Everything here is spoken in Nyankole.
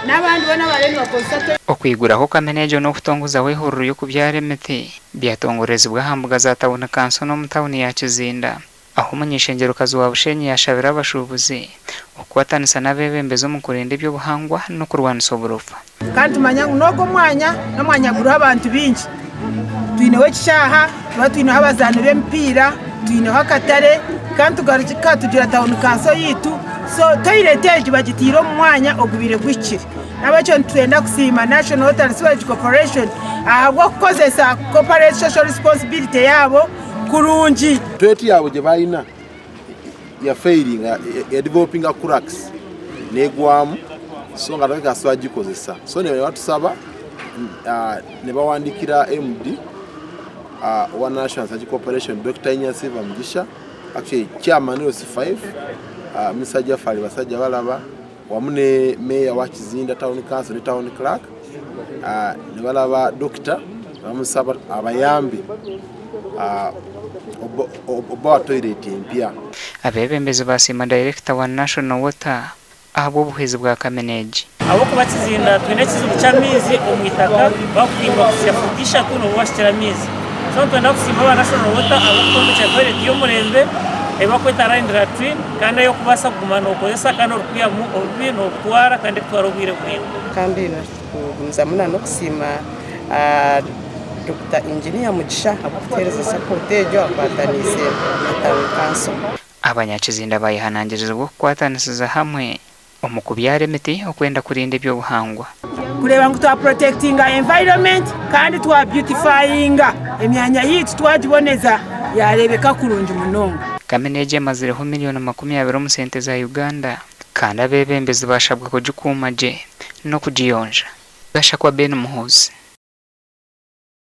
N'abandi boona abariyo nibakozesa toilet. Okwiguraho kamina egyo n'okutongozaho ehururu y'okubyara emiti byatongorezibwa aha mbuga za tauni kanso n'omu tauni ya Kizinda ahu omuny'eishengyerokazi wa Bushenyi yaashabire abashuubuzi okukwatanisa n'abeebembezi omu kurinda eby'obuhangwa n'okurwanisa oburofa. Kandi tumanya ngu n'ogu omwanya n'omwanya guriho abantu baingi. Twineho ekishaaha, tuba twineho abazaani b'emipiira, twineho akatare kandi tugaruka tugira tawuni kanso yaitu. So toyireti egi bagitaire omu mwanya ogubaire guhikire. N'ahabw'ekyo nitwenda kusiima National Water and Sewerage Corporation ahabw'okukozesa corporate social responsibility yaabo kurungi. Toyireti yaabwe gye balina ya failinga ya developinga cracks negwamu so nga tebakyasobola gikozesa so nebatusaba nebawandikira MD owa National Sewerage Corporation Dokita Inya Silver Mugisha actually chairman LC5 Mister Jafari Basajja Balaba wamu ne Meeya wa Kizinda Town Council ne Town Clerk nebalaba Dokita nebamusaba abayambe obawa toilet empya. Abeebembezi baasiima dayirekita wa National Water ahabw'obuhwezi bwa kamina egi. Ahabw'okuba Kizinda twine ekizibu ky'amaizi omu itaka, bakuhimba kuhitsya fuuti ishatu nibwo bashukire amaizi. So nitwenda kusiima aba National Water ahabw'okutwombekyera toilet y'omurembe ei barikweta Lined Latrine kandi ey'okubaasa kuguma nookozesa kandi orikwihamu obubi noobutwara kandi ekutwara obwire buraingwa. Kandi nitugumizamu n'okusiima Dokita Engineer Mugisha ahabw'okutuheereza sapooti egyo akwataniise na Town Council. Abanyakizinda baayehanangirizibwa okukwatanisiza hamwe omu kubyara emiti okwenda kurinda eby'obuhangwa. Kureeba ngu twa protectinga environment kandi twa beautifyinga emyanya yaitu twagiboneza yareebeka kurungi munonga. Kamina egi emazireho miriyoni 20 omu sente za Uganda kandi abeebembezi baashabwa kugikuuma gye n'okugiyonja. Gashakwa Ben Muhoozi.